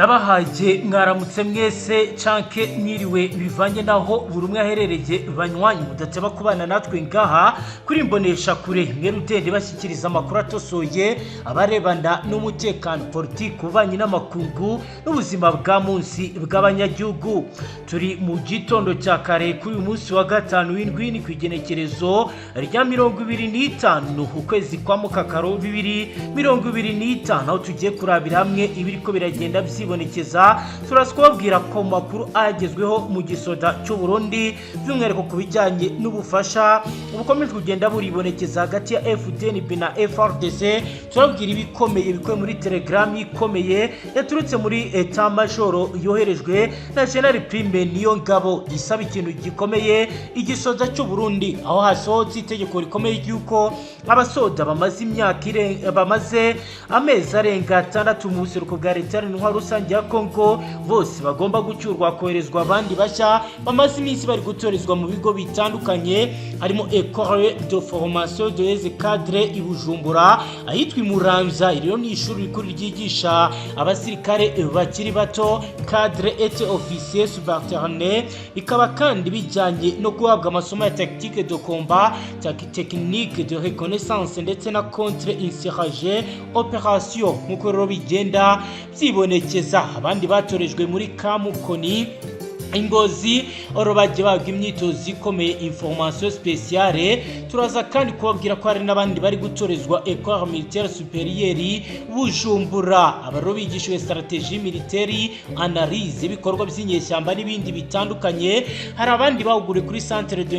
Ndabahaye mwaramutse mwese canke mwiriwe, bivanye naho buri umwe aherereye. Banywanyi mudateba kubana natwe ngaha kuri Mbonesha Kure, mwe rudende bashyikiriza amakuru atosoye abarebana n'umutekano, politiki, ububanyi n'amakungu n'ubuzima bwa munsi bw'abanyagihugu. Turi mu gitondo cya kare kuri uyu munsi wa gatanu w'indwi, ni ku igenekerezo rya 25 ukwezi kwa mukakaro 2025, aho tugiye kurabira hamwe ibiriko biragenda byibonekeza. Turaza kubabwira ko mu makuru agezweho mu gisoda cy'u Burundi, by'umwihariko ku bijyanye n'ubufasha bukomeje kugenda buribonekeza hagati ya FDNB na FARDC. Turabwira ibikomeye bikubiye muri telegram ikomeye yaturutse muri état major yoherejwe na General Prime Niyongabo, isaba ikintu gikomeye igisoda cy'u Burundi, aho hasohotse itegeko rikomeye ry'uko abasoda bamaze imyaka bamaze amezi arenga 6 mu buseruko bwa Leta Intwaro Rusange ya Congo bose bagomba gucyurwa, koherezwa abandi bashya bamaze iminsi bari gutorezwa mu bigo bitandukanye, harimo École de formation des cadres i Bujumbura, ahitwa i Muramvya. Iri ni ishuri rikuru ryigisha abasirikare bakiri bato, cadre et officier subalterne, bikaba kandi bijyanye no guhabwa amasomo ya tactique de combat, technique de reconnaissance ndetse na contre insurgé opération. Nk'uko rero bigenda byibonekeza, abandi batorejwe muri Kamukoni Ingozi oro bagiye bahabwa imyitozo ikomeye, information spéciale. Turaza kandi kubabwira ko hari n'abandi bari gutorezwa École Militaire Supérieure Bujumbura. Aba bigishijwe stratégie militaire, analyse ibikorwa by'inyeshyamba n'ibindi bitandukanye. Hari abandi bahuguriwe kuri Centre de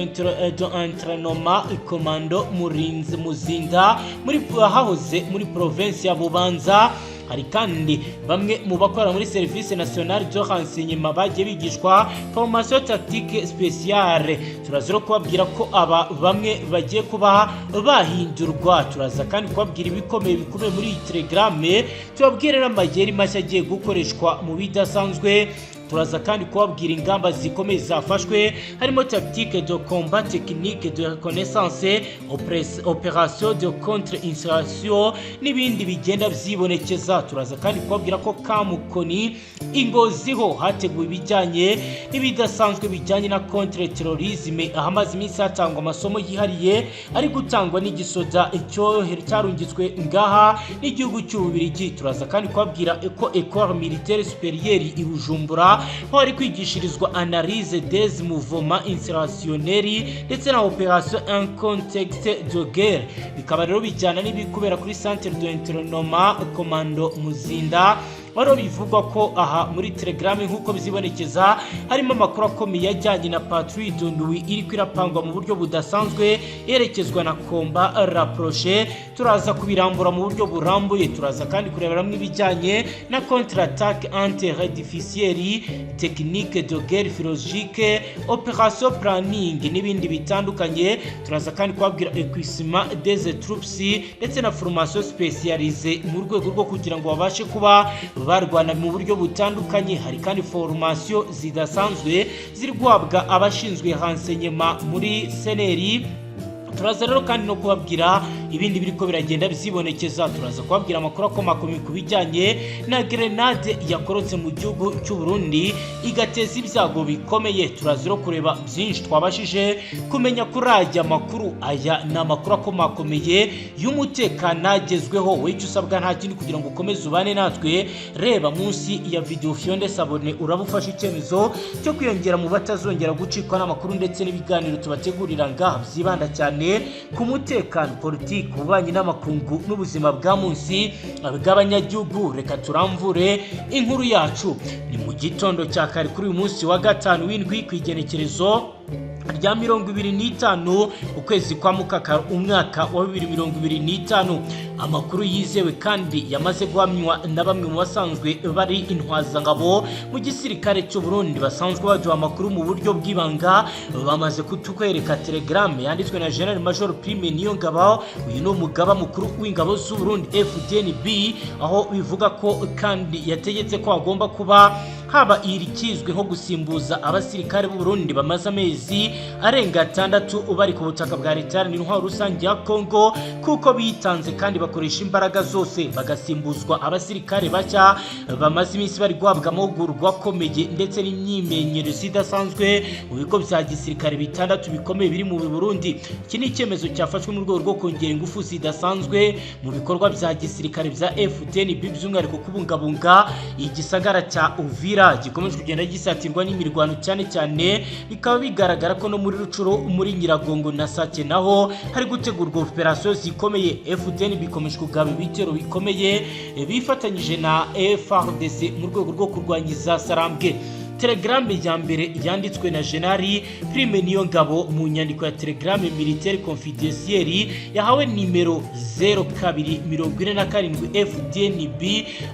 Entraînement Commando Murinzi Muzinda, muri hahoze muri province ya Bubanza. Hari kandi bamwe mu bakora muri Service National de Renseignement bagiye bigishwa formation tactique spéciale. Turaza no kubabwira ko aba bamwe bagiye kuba bahindurwa. Turaza kandi kubabwira ibikomeye bikubiye muri iyi telegrame, tubabwire n'amayeri mashya agiye gukoreshwa mu bidasanzwe. Turaza kandi kubabwira ingamba zikomeye zafashwe, harimo tactique de combat, technique de reconnaissance, opération de contre insurrection n'ibindi bigenda byibonekeza. Turaza kandi kubabwira ko Kamukoni Ingozi ho hateguwe ibijyanye n'ibidasanzwe bijyanye na contre terrorisme, ahamaze iminsi hatangwa amasomo yihariye ari gutangwa n'igisoda cyarungitswe ngaha n'igihugu cy'Ububirigi. Turaza kandi kubabwira ko École Militaire Supérieure i Bujumbura aho hari kwigishirizwa analyse des mouvements insurrectionnels ndetse na opération en contexte de guerre. Bikaba rero bijyana n'ibikubera kuri Centre de Entraînement Commando Muzinda. Wari bivugwa ko aha muri telegram, nk'uko bizibonekeza, harimo amakuru akomeye ajyanye na patrouille de nuit iri kwirapangwa mu buryo budasanzwe, yerekezwa na combat rapproché. Turaza kubirambura mu buryo burambuye. Turaza kandi kureberamo ibijyanye na contre attaque anti-artificielle, technique de guerre philologique, opération planning n'ibindi bitandukanye. Turaza kandi kubabwira équipement des troupes ndetse na formation spécialisée mu rwego rwo kugira ngo babashe kuba barwana mu buryo butandukanye. Hari kandi formation zidasanzwe ziri guhabwa abashinzwe renseignement muri SNR. Turaza rero kandi no kubabwira ibindi biriko biragenda byibonekeza. Turaza kubabwira amakuru akomakomeye ku bijyanye na grenade yakorotse mu gihugu cy'u Burundi igateza ibyago bikomeye. Turaza rero kureba byinshi twabashije kumenya kuri aya makuru. Aya ni amakuru akomakomeye y'umutekano agezweho. Wowe icyo usabwa nta kindi kugira ngo ukomeze ubane natwe, reba munsi ya video, fyonde s'abonner, uraba ufashe icyemezo cyo kwiyongera mu batazongera gucikwa n'amakuru ndetse n'ibiganiro tubategurira ngaha, byibanda cyane ku mutekano, politiki, ububanyi n'amakungu n'ubuzima bwa munsi bw'abanyagihugu. Reka turamvure inkuru yacu. Ni mu gitondo cya kare kuri uyu munsi wa gatanu w'indwi, ku igenekerezo rya 25 ukwezi kwa mukaka umwaka wa 2025. Amakuru yizewe kandi yamaze guhamywa na bamwe mu basanzwe bari intwazangabo mu gisirikare cy'u Burundi, basanzwe baduha amakuru mu buryo bw'ibanga, bamaze kutwereka telegram yanditswe na General Major Prime Niyongabo. Uyu ni umugaba mukuru w'ingabo z'u Burundi, FDNB, aho bivuga ko kandi yategetse ko hagomba kuba Haba irikizwi nko gusimbuza abasirikare b'u Burundi bamaze amezi arenga 6 bari ku butaka bwa Leta Iharanira Intwaro Rusange ya Kongo, kuko bitanze kandi bakoresha imbaraga zose, bagasimbuzwa abasirikare bashya bamaze iminsi bari guhabwa amahugurwa akomeye ndetse n'imyimenyerezo idasanzwe mu bigo bya gisirikare 6 bikomeye biri mu Burundi. Iki ni icyemezo cyafashwe mu rwego rwo kongera ingufu zidasanzwe mu bikorwa bya gisirikare bya FDNB, by'umwihariko kubungabunga igisagara cya Uvira gikomeje kugenda gisatirwa n'imirwano cyane cyane. Bikaba bigaragara ko no muri Rucuro, muri Nyiragongo na Sake naho hari gutegurwa operasiyo zikomeye. FDNB ikomeje kugaba ibitero bikomeye bifatanyije na FARDC mu rwego rwo kurwanya iza Sarambwe. Telegrame ya mbere yanditswe na General Prime Niyongabo mu nyandiko ya Telegrame Militaire Confidentielle yahawe nimero 0247 FDNB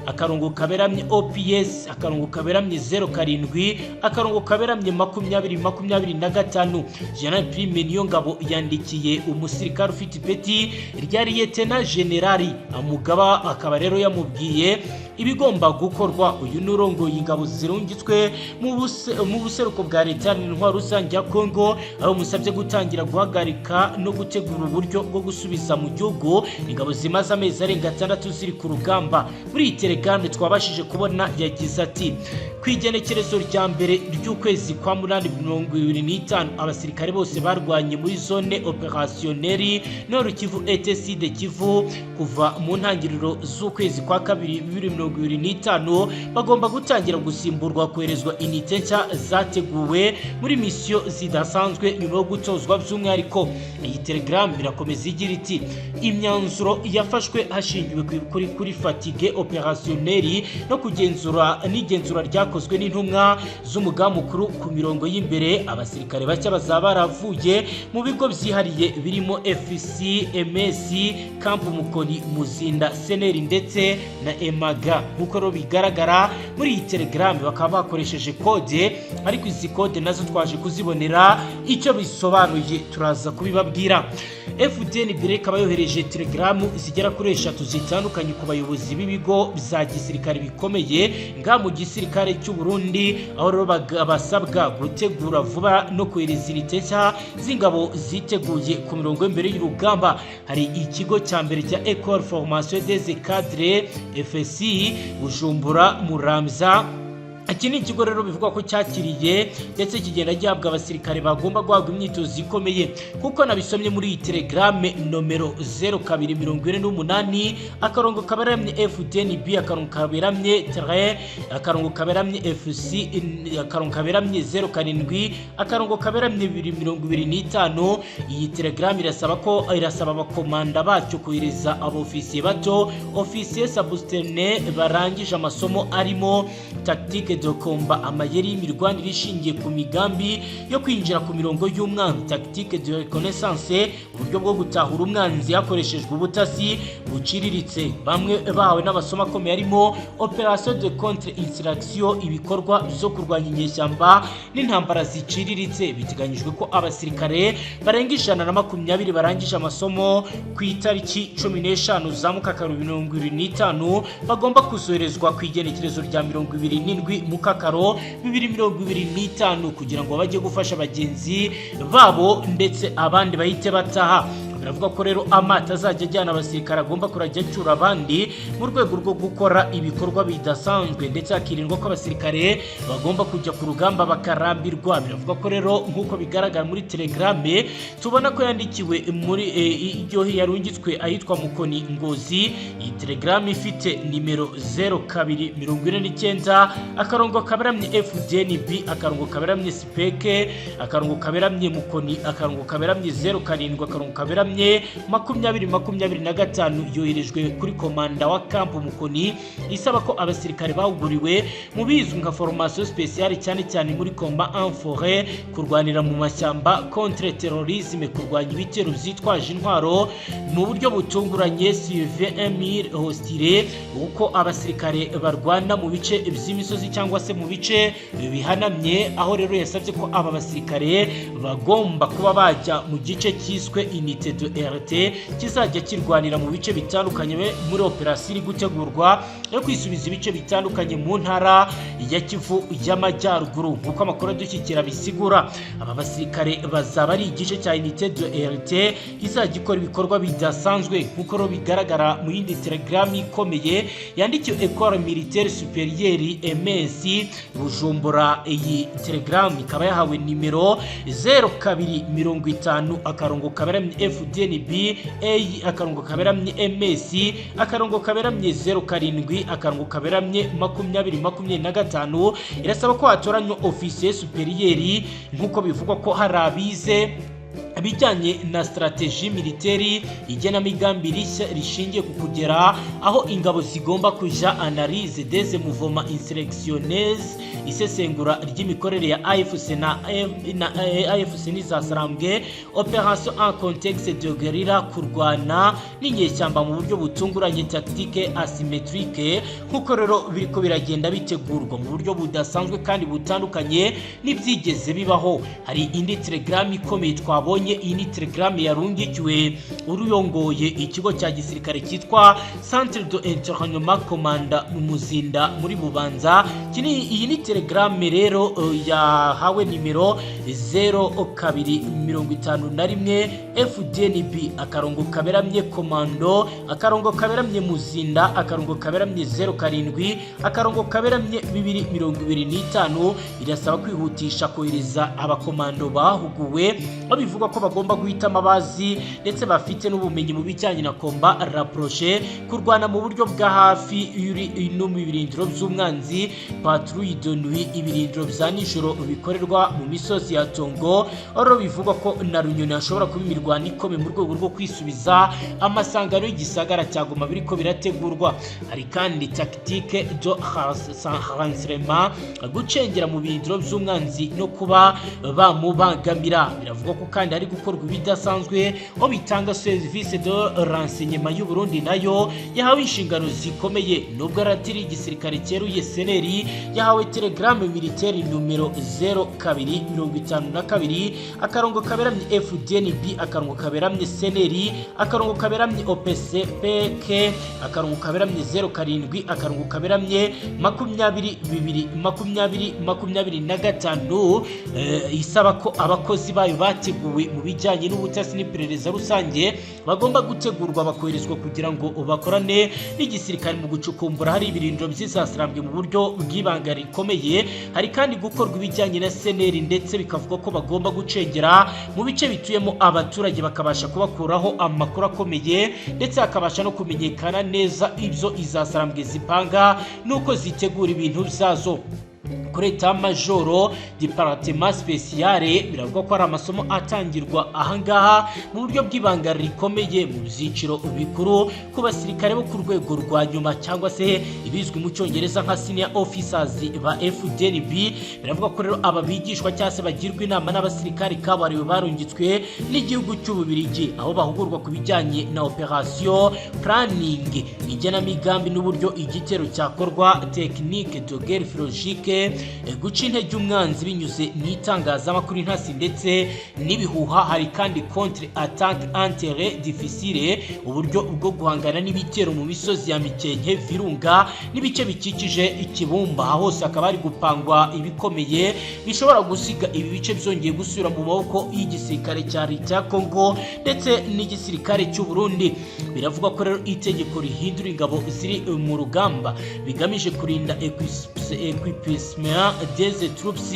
akarongo kaberamye OPS akarongo kaberamye 07 akarongo kaberamye 2025. General Prime Niyongabo yandikiye umusirikare ufite ipeti rya Lieutenant General Amugaba, akaba rero yamubwiye ibigomba gukorwa. Uyu ni urongoye ingabo zirungitswe mu buseruko bwa Leta Intwaro Rusange ya Kongo, aho musabye gutangira guhagarika no gutegura uburyo bwo gusubiza mu gihugu ingabo zimaze amezi arenga 6 ziri ku rugamba. Muri iyi telegrame twabashije kubona yagize ati: "Ku igenekerezo rya 1 ry'ukwezi kwa 8 2025, abasirikare bose barwanye muri zone opérationnelle Nord Kivu et Sud Kivu kuva mu ntangiriro z'ukwezi kwa 2 2025 bagomba gutangira gusimburwa, koherezwa inite nshya zateguwe muri misiyo zidasanzwe nyuma yo gutozwa by'umwihariko." Iyi telegram irakomeza igira iti: "Imyanzuro yafashwe hashingiwe kuri fatigue opérationnelle no kugenzura n'igenzura ryakozwe n'intumwa z'umugaba mukuru ku mirongo y'imbere. Abasirikare bashya bazaba baravuye mu bigo byihariye birimo FC MS Camp Mukoni, Muzinda, Seneri ndetse na Emaga." Nk'uko rero bigaragara muri iyi telegram, bakaba bakoresheje kode, ariko izi kode nazo twaje kuzibonera icyo bisobanuye, turaza kubibabwira. FDNB ikaba yohereje telegaramu zigera kuri 3 zitandukanye ku bayobozi b'ibigo bya gisirikare bikomeye nga mu gisirikare cy'u Burundi, aho rero basabwa gutegura vuba no kohereza inite nshya z'ingabo ziteguye ku mirongo y'imbere y'urugamba. Hari ikigo cya mbere cya Ecole Formation des Cadres FSI Bujumbura Muramvya. Iki ni ikigo rero bivugwa ko cyakiriye ndetse kigenda gihabwa abasirikare bagomba guhabwa imyitozo ikomeye, kuko nabisomye muri iyi telegrame nomero 0248 akarongo kaberamye FDNB akarongo kaberamye tre akarongo kaberamye FC akarongo kaberamye 07 akarongo kaberamye 225. Iyi telegrame irasaba abakomanda bacyo kohereza abofisiye bato, officier subalterne, barangije amasomo arimo tactique de combat, amayeri y'imirwanire ishingiye ku migambi yo kwinjira ku mirongo y'umwanzi, tactique de reconnaissance, uburyo bwo gutahura umwanzi hakoreshejwe ubutasi buciriritse. Bamwe bahawe n'amasomo akomeye arimo opération de contre insurrection, ibikorwa byo kurwanya inyeshyamba n'intambara ziciriritse. Biteganyijwe ko abasirikare barenga 120 barangije amasomo ku itariki 15 za Mukakaro 2025 bagomba kuzoherezwa ku igenekerezo rya 27 Mukakaro 2025, kugira ngo bajye gufasha bagenzi babo ndetse abandi bahite bataha. Biravuga ko rero amato azajya ajyana abasirikare agomba kurajya acyura abandi mu rwego rwo gukora ibikorwa bidasanzwe, ndetse hakirindwa ko abasirikare bagomba kujya ku rugamba bakarambirwa. Biravuga ko rero, nk'uko bigaragara muri telegrame tubona ko yandikiwe muri iryo yarungitswe ahitwa Mukoni Ngozi, iyi telegrame ifite nimero 0249 akarongo kaberamye FDNB akarongo kaberamye sipeke akarongo kaberamye Mukoni akarongo kaberamye 07 akarongo kaberamye 2025, yoherejwe kuri komanda wa kampu Mukoni, isaba ko abasirikare bahuguriwe mu bizwi nka formation spéciale, cyane cyane muri combat en forêt, kurwanira mu mashyamba, contre terrorisme, kurwanya ibitero byitwaje intwaro mu buryo butunguranye, suivre un mur hostile, uko abasirikare barwana mu bice by'imisozi cyangwa se mu bice bihanamye, aho rero yasabye ko aba basirikare bagomba kuba bajya mu gice cyiswe unité de de RT kizajya kirwanira mu bice bitandukanye muri operasiyo iri gutegurwa yo kwisubiza ibice bitandukanye mu ntara ya Kivu y'Amajyaruguru. Nk'uko amakuru adushyikira bisigura, aba basirikare bazaba ari igice cya unité de RT izajya ikora ibikorwa bidasanzwe, nk'uko rero bigaragara mu yindi telegram ikomeye yandikiwe École Militaire Supérieure EMS Bujumbura. Iyi telegram ikaba yahawe nimero 0250_FDNB A_MS_07_2025. Irasaba ko hatoranywa officier supérieur, nk'uko bivugwa ko hari abize ibijyanye na stratégie militaire, igenamigambi rishya rishingiye ku kugera aho ingabo zigomba kuja, analyse des mouvements insurrectionnels, isesengura ry'imikorere ya AFC na AFC n'izasarambwe, opération en contexte de guérilla, kurwana n'inyeshyamba mu buryo butunguranye, tactique asymétrique, nk'uko rero biriko biragenda bitegurwa mu buryo budasanzwe kandi butandukanye n'ibyigeze bibaho. Hari indi telegram ikomeye twabonye. Iyi ni telegram yarungikiwe uruyongoye ikigo cya gisirikare cyitwa Centre de Entraînement Commando mu Muzinda muri Bubanza. Iyi ni telegram rero yahawe nimero 0251 FDNB_commando_Muzinda_07_2025. Irasaba kwihutisha kohereza abakomando bahuguwe, aho bivugwa ko bagomba guhitamo abazi ndetse bafite n'ubumenyi mu bijyanye na combat rapproché, kurwana mu buryo bwa hafi no mu birindiro by'umwanzi, patrouille de nuit, ibirindiro bya nijoro bikorerwa mu misozi ya Tongo. Aho bivugwa ko na Runyoni hashobora kuba imirwano ikomeye mu rwego rwo kwisubiza amasangano y'igisagara cya Goma, biriko birategurwa. Hari kandi tactique de renseignement, gucengera mu birindiro by'umwanzi no kuba bamubangamira. Biravugwa ko kandi hari gukorwa ibidasanzwe, aho bitanga service de renseignement y'u Burundi nayo yahawe inshingano zikomeye. Nubwo aratiri igisirikare cyeruye, SNR yahawe telegramme militaire numero 0252 FDNB_SNR_OPCPK _07 _ 22 2025, isaba ko abakozi bayo bateguwe mu bijyanye n'ubutasi n'iperereza rusange bagomba gutegurwa bakoherezwa kugira ngo bakorane n'igisirikare mu gucukumbura hari ibirindiro by'isasirambwe mu buryo bw'ibanga rikomeye. Hari kandi gukorwa ibijyanye na SNR, ndetse bikavuga ko bagomba gucengera mu bice bituyemo abaturage, bakabasha kubakuraho amakuru akomeye, ndetse hakabasha no kumenyekana neza ibyo izasarambwe zipanga n'uko zitegura ibintu byazo. Kuri état-major département spécial, biravuga ko ari amasomo atangirwa ahangaha mu buryo bw'ibanga rikomeye mu byiciro bikuru ku basirikare bo ku rwego rwa nyuma, cyangwa se ibizwi mu Cyongereza nka senior officers ba FDNB. Biravuga ko rero aba bigishwa cyangwa se bagirwa inama n'abasirikare kabuhariwe barungitswe n'igihugu cy'Ububirigi, aho bahugurwa ku bijyanye na operation planning, igenamigambi n'uburyo igitero cyakorwa, technique de guerre psychologique, guca intege umwanzi binyuze mu itangazamakuru, intasi ndetse n'ibihuha. Hari kandi contre attaque en terrain difficile, uburyo bwo guhangana n'ibitero mu misozi ya Mikenke, Virunga n'ibice bikikije Ikibumba. Hose hakaba hari gupangwa ibikomeye bishobora gusiga ibi bice byongeye gusubira mu maboko y'igisirikare cya leta ya Congo ndetse n'igisirikare cy'u Burundi. Biravugwa ko rero itegeko rihindura ingabo ziri mu rugamba bigamije kurinda épuisement des troupes,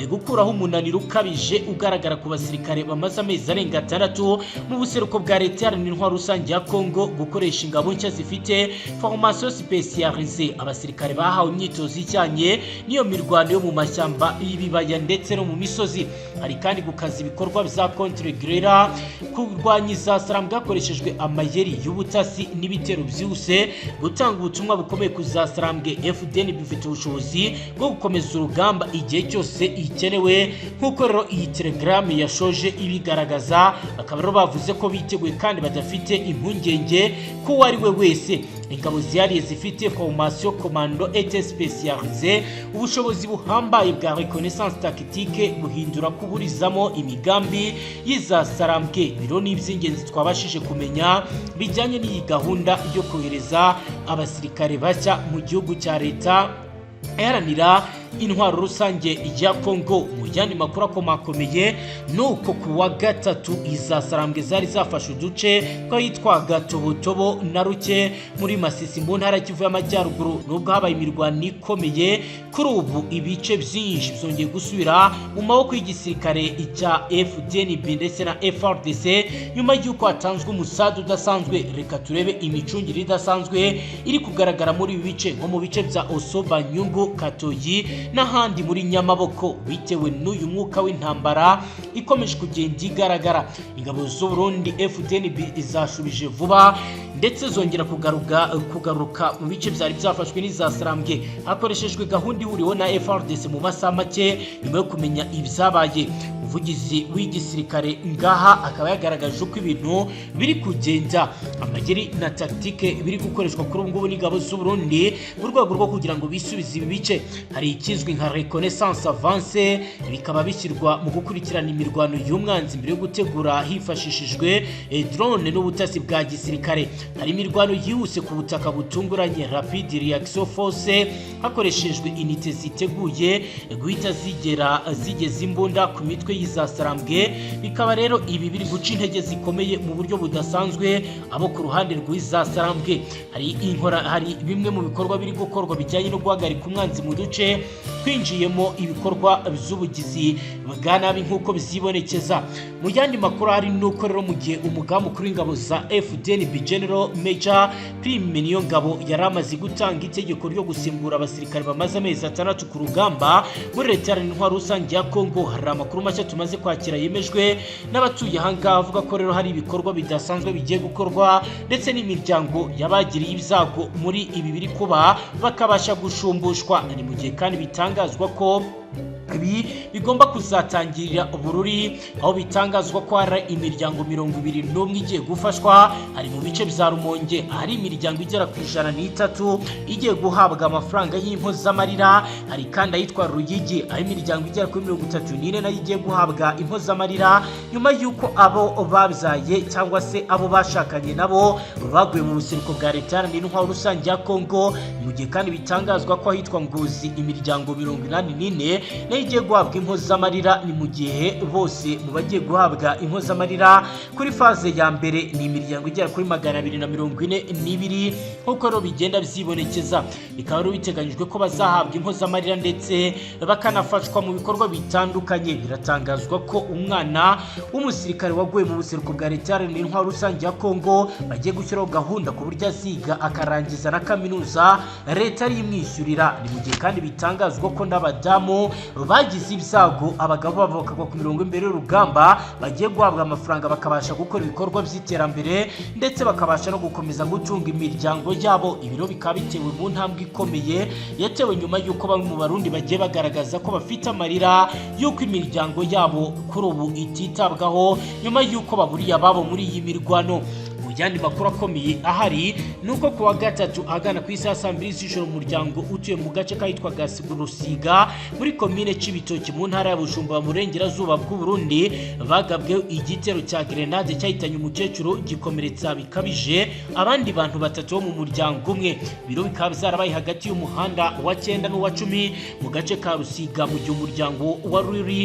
gukuraho umunaniro ukabije ugaragara ku basirikare bamaze amezi arenga 6 mu buseruko bwa leta iharanira intwaro rusange ya Congo, gukoresha ingabo nshya zifite formation spécialisée, abasirikare bahawe imyitozo ijyanye n'iyo mirwano yo mu mashyamba y'ibibaya ndetse no mu misozi. Hari kandi gukaza ibikorwa bya contre guérilla, kurwanya izasarambwe hakoreshejwe amayeri y'ubutasi n'ibitero byihuse, gutanga ubutumwa bukomeye ku zasarambwe. FDN bifite ubushobozi bwo gukomeza gukomeza urugamba igihe cyose ikenewe, nk'uko rero iyi telegram yashoje ibigaragaza. Bakaba rero bavuze ko biteguye kandi badafite impungenge ko uwo ari we wese. Ingabo zihariye zifite formation commando et spécialisée, ubushobozi buhambaye bwa reconnaissance tactique, guhindura kuburizamo imigambi y'izasarambwe. Biro ni iby'ingenzi twabashije kumenya bijyanye n'iyi gahunda yo kohereza abasirikare bashya mu gihugu cya Leta Iharanira Intwaro Rusange ya Kongo. Mu yandi makuru akomakomeye ni uko ku wa gatatu izasarambwe zari zafashe uduce tw'ahitwa Gatobotobo na Ruke muri Masisi mu ntara Kivu y'Amajyaruguru. Nubwo habaye imirwano ikomeye, kuri ubu ibice byinshi byongeye gusubira mu maboko y'igisirikare cya FDNB ndetse na FARDC nyuma y'uko hatanzwe umusada udasanzwe. Reka turebe imicungire idasanzwe iri kugaragara muri ibi bice, nko mu bice bya Osoba, Nyungu, Katoyi n'ahandi muri Nyamaboko. Bitewe n'uyu mwuka w'intambara ikomeje kugenda igaragara, ingabo z'u Burundi FDNB zashubije vuba ndetse zongera kugaruka mu bice byari byafashwe n'izasarambwe, hakoreshejwe gahunda ihuriweho na FARDC mu masaha make nyuma yo kumenya ibyabaye. Umuvugizi w'igisirikare ngaha akaba yagaragaje uko ibintu biri kugenda, amayeri na tactique biri gukoreshwa kuri ubu ngubu n'ingabo z'u Burundi mu rwego rwo kugira ngo bisubize ibi bice. Hari ikizwi nka reconnaissance avancée, bikaba bishyirwa mu gukurikirana imirwano y'umwanzi mbere yo gutegura hifashishijwe drone n'ubutasi bwa gisirikare. Hari imirwano yihuse ku butaka butunguranye, rapid reaction force, hakoreshejwe unité ziteguye guhita zigera zigeza imbunda ku mitwe y'izasarambwe. Bikaba rero ibi biri guca intege zikomeye mu buryo budasanzwe abo ku ruhande rw'izasarambwe. Hari inkora, hari bimwe mu bikorwa biri gukorwa bijyanye no guhagarika umwanzi mu duce twinjiyemo ibikorwa by'ubugizi bwa nabi nk'uko bizibonekeza. Mu yandi makuru hari nuko rero mu gihe umugaba mukuru w'ingabo za FDNB, General Major Prime Niyongabo, yari amaze gutanga itegeko ryo gusimbura abasirikare bamaze amezi 6 ku rugamba muri Leta Iharanira Intwaro Rusange ya Kongo, hari amakuru mashya tumaze kwakira yemejwe n'abatuye ahangaha, avuga ko rero hari ibikorwa bidasanzwe bigiye gukorwa, ndetse n'imiryango y'abagiriye ibyago muri ibi biri kuba bakabasha gushumbushwa. Ni mu gihe kandi bitangazwa ko ibi bigomba kuzatangirira Bururi, aho bitangazwa ko hari imiryango 21 igiye gufashwa. Hari mu bice bya Rumonge, hari imiryango igera ku 103 igiye guhabwa amafaranga y'impozamarira. Hari kandi ahitwa Ruyigi, aho imiryango igera kuri 34 nayo igiye guhabwa impozamarira nyuma y'uko abo babyaye cyangwa se abo bashakanye nabo baguye mu buseruko bwa Leta Iharanira Intwaro Rusange ya Kongo. Mu gihe kandi bitangazwa ko ahitwa Ngozi imiryango 84 nayo igiye guhabwa impozamarira. Ni mu gihe bose mu bagiye guhabwa impozamarira kuri phase ya mbere ni imiryango igera kuri 242, nk'uko rero bigenda byibonekeza. Bikaba rero biteganyijwe ko bazahabwa impozamarira ndetse bakanafashwa mu bikorwa bitandukanye. Biratangazwa ko umwana w'umusirikare waguye mu buseruko bwa Leta Iharanira Intwaro Rusange ya Kongo bagiye gushyiraho gahunda ku buryo aziga akarangiza na kaminuza, leta ari imwishyurira. Ni mu gihe kandi bitangazwa ko n'abadamu bagize ibyago abagabo babo bakagwa ku mirongo imbere y'urugamba bagiye guhabwa amafaranga, bakabasha gukora ibikorwa by'iterambere ndetse bakabasha no gukomeza gutunga imiryango yabo. Ibiro bikaba bitewe mu ntambwe ikomeye yatewe nyuma y'uko bamwe mu Barundi bagiye bagaragaza ko bafite amarira y'uko imiryango yabo kuri ubu ititabwaho nyuma y'uko baburiye ababo muri iyi mirwano. Mu yandi makuru akomeye ahari ni uko ku wa gatatu ahagana ku isaha saa 2 z'ijoro, umuryango utuye mu gace kahitwa Rusiga muri komine Cibitoki mu ntara ya Bujumbura mu burengerazuba bw'u Burundi bagabweho igitero cya grenade cyahitanye umukecuru, gikomeretsa bikabije abandi bantu batatu bo mu muryango umwe. Biro bikaba byarabaye hagati y'umuhanda wa 9 n'uwa 10 mu gace ka Rusiga, mu gihe umuryango wari uri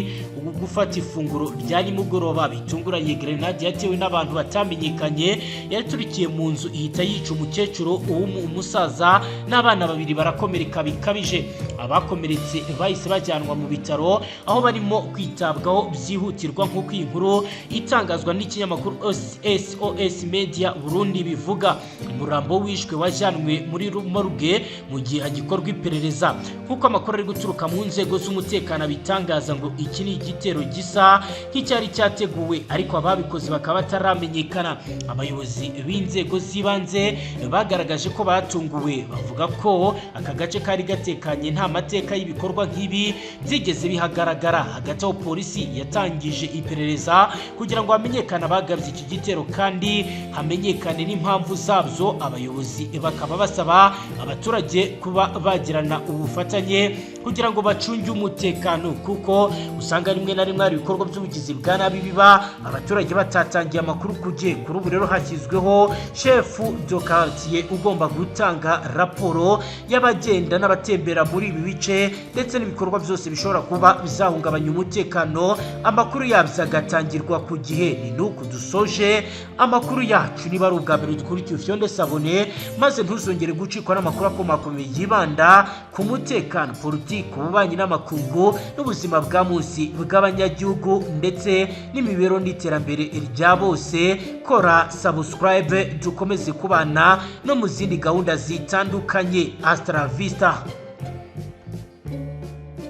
gufata ifunguro rya nimugoroba. Bitunguranye, grenade yatewe n'abantu batamenyekanye yaturikiye mu nzu, ihita yica umukecuru, umusaza n'abana babiri barakomereka bikabije. Abakomeretse bahise bajyanwa mu bitaro aho barimo kwitabwaho byihutirwa, nk'uko iyi nkuru itangazwa n'ikinyamakuru SOS Media Burundi bivuga. Umurambo wishwe wajyanwe muri morgue mu gihe hagikorwa iperereza, nk'uko amakuru ari guturuka mu nzego z'umutekano abitangaza. Ngo iki ni igitero gisa nk'icyari cyateguwe, ariko ababikoze bakaba bataramenyekana. Abayobozi Abayobozi b'inzego z'ibanze bagaragaje ko batunguwe, bavuga ko aka gace kari gatekanye, nta mateka y'ibikorwa nk'ibi byigeze bihagaragara. Hagati aho, polisi yatangije iperereza kugira ngo hamenyekane abagabye iki gitero kandi hamenyekane n'impamvu zabyo. Abayobozi bakaba basaba abaturage kuba bagirana ubufatanye kugira ngo bacunge umutekano, kuko usanga rimwe na rimwe hari ibikorwa by'ubugizi bwa nabi biba abaturage batatangiye amakuru ku gihe. Kuri ubu rero hashyizweho chef de quartier ugomba gutanga raporo y'abagenda n'abatembera muri ibi bice, ndetse n'ibikorwa byose bishobora kuba bizahungabanya umutekano, amakuru yabyo agatangirwa ku gihe. Ni nuku dusoje amakuru yacu. Niba ari ubwa mbere dukurikiye, ufyonde s'abonner maze ntuzongere gucikwa n'amakuru akomakomeye yibanda ku mutekano, politiki, ububanyi n'amakungu n'ubuzima bwa munsi bw'abanyagihugu, ndetse n'imibereho n'iterambere rya bose. Kora subscribe, dukomeze kubana no mu zindi gahunda zitandukanye. Hasta la vista.